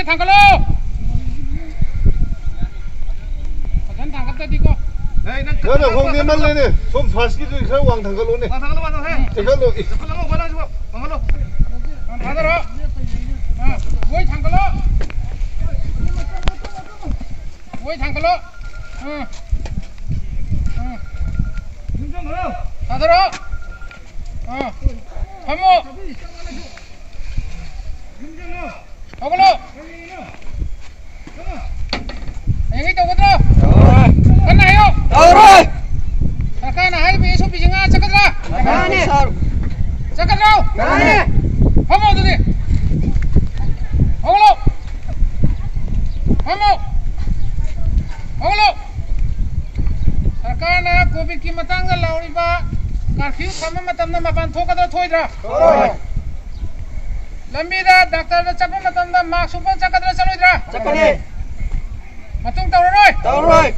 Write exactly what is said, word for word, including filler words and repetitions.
ꯊꯥꯡꯒꯠꯂꯣ꯫ ꯐꯖꯅ ꯊꯥꯡꯒꯠꯇ꯭ꯔꯗꯤꯀꯣ꯫ ꯅꯪꯅ ꯈꯣꯡ ꯅꯦꯝꯃꯜꯂꯦꯅꯦ꯫ ꯁꯣꯝ ꯐꯥꯔꯁꯀꯤꯗꯨꯗꯤ ꯈꯔ ꯋꯥꯡ ꯊꯥꯡꯒꯠꯂꯣꯅꯦ꯫ ꯋꯥꯡ ꯊꯥꯡꯒꯠꯂꯣ, ꯋꯥꯡ ꯊꯥꯡꯒꯠꯂꯣ꯫ ꯊꯥꯡꯒꯠꯂꯣ꯫ ꯊꯥꯡꯒꯠꯂꯣ, ꯋꯥꯡ ꯊꯥꯡꯒꯠꯂꯣ꯫ ꯊꯥꯡꯒꯠꯂꯣ꯫ ꯑꯥ, ꯊꯥꯡꯒꯠꯂꯣ꯫ ꯑꯥ, ꯊꯥꯡꯒꯠꯂꯣ꯫ ꯑꯥ꯫ ꯊꯥꯡꯒꯠꯂꯣ꯫ ꯑꯥ꯫ ꯐꯝꯃꯣ꯫ ꯍꯧꯒꯠꯂꯣ꯫ ꯍꯌꯦꯡꯉꯩ ꯇꯧꯒꯗ꯭ꯔꯣ? ꯇꯧꯔꯣꯏ꯫ ꯀꯟꯅ ꯍꯥꯏꯌꯣ꯫ ꯇꯧꯔꯣꯏ꯫ ꯁꯔꯀꯥꯔꯅ ꯍꯥꯏꯔꯤꯕ ꯑꯦꯁ ꯑꯣ ꯄꯤꯁꯦ ꯉꯥꯛꯑ ꯆꯠꯀꯗ꯭ꯔꯥ? ꯉꯥꯛꯑꯅꯤ꯫ ꯆꯠꯀꯗ꯭ꯔꯣ? ꯉꯥꯛꯑꯅꯤ꯫ ꯐꯝꯃꯣ ꯑꯗꯨꯗꯤ꯫ ꯍꯧꯒꯠꯂꯣ꯫ ꯐꯝꯃꯣ꯫ ꯍꯧꯒꯠꯂꯣ꯫ ꯁꯔꯀꯥꯔꯅ ꯀꯣꯚꯤꯗꯀꯤ ꯃꯇꯥꯡꯗ ꯂꯥꯎꯔꯤꯕ ꯀꯥꯔꯐ꯭ꯌꯨ ꯊꯝꯕ ꯃꯇꯝꯗ ꯃꯄꯥꯟ ꯊꯣꯛꯀꯗ꯭ꯔꯥ ꯊꯣꯛꯑꯣꯏꯗ꯭ꯔꯥ? ꯊꯣꯛꯑꯣꯏ꯫ ꯂꯝꯕꯤꯗ ꯗꯥꯛꯇꯔꯗ ꯆꯠꯄ ꯃꯇꯝꯗ ꯃꯥꯛꯁ ꯎꯞꯄ ꯆꯠꯀꯗ꯭ꯔꯥ ꯆꯠꯂꯣꯏꯗ꯭ꯔꯥ? ꯆꯠꯀꯅꯤ꯫ ꯃꯇꯨꯡ ꯇꯧꯔꯔꯣꯏ? ꯇꯧꯔꯔꯣꯏ꯫